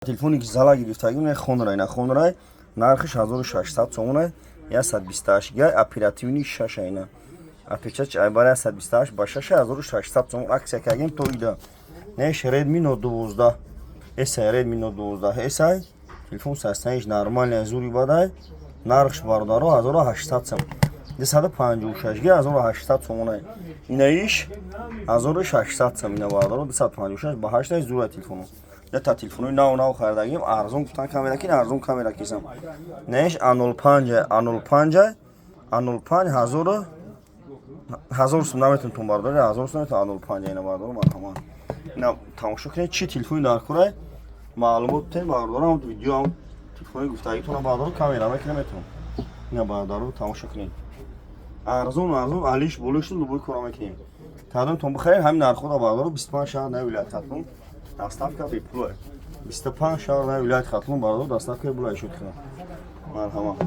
Телефоне ки зала гирифтагим, не Хонорай, на Хонорай, нархиш 1600 сомонай, 128 гигай, оперативный 6 айна. Апечач айбара 128 ба 6, 1600 сомон, акция кардем то ида. Неш Redmi Note 12 S, Redmi Note 12 S, телефон состояниш нормальный, зури бадай, нархш, бародаро, 1800 сом. 256 ги 1800 сомонай. Инаиш 1600 сом, ина, бародаро, 256 ба 8 зура телефоно. Дета телефонои нав нав харидагим, арзон гуфтан камера кин, арзон камера кисам. Неш А05, А05, А05 ҳазору ҳазор сум наметонтон, бародари, 1000 сум наметон А05 ина, бародаро, марҳамат. Ина тамошо кунед, чӣ телефони дар курай, маълумот битен, бародарам, видеоам телефони гуфтагитона, бародаро, камера мекунам, метавон. Ина, бародаро, тамошо кунед. Арзон арзон, алиш болиш, любой кора мекунем. Кадомтон бихаред, ҳамин нархҳоро, бародаро, 25 шаҳр на вилоят Хатлон доставка бепулае. 25 шаҳр на вилояти Хатлон, бародаро, доставка бепулае шуд. Марҳамат.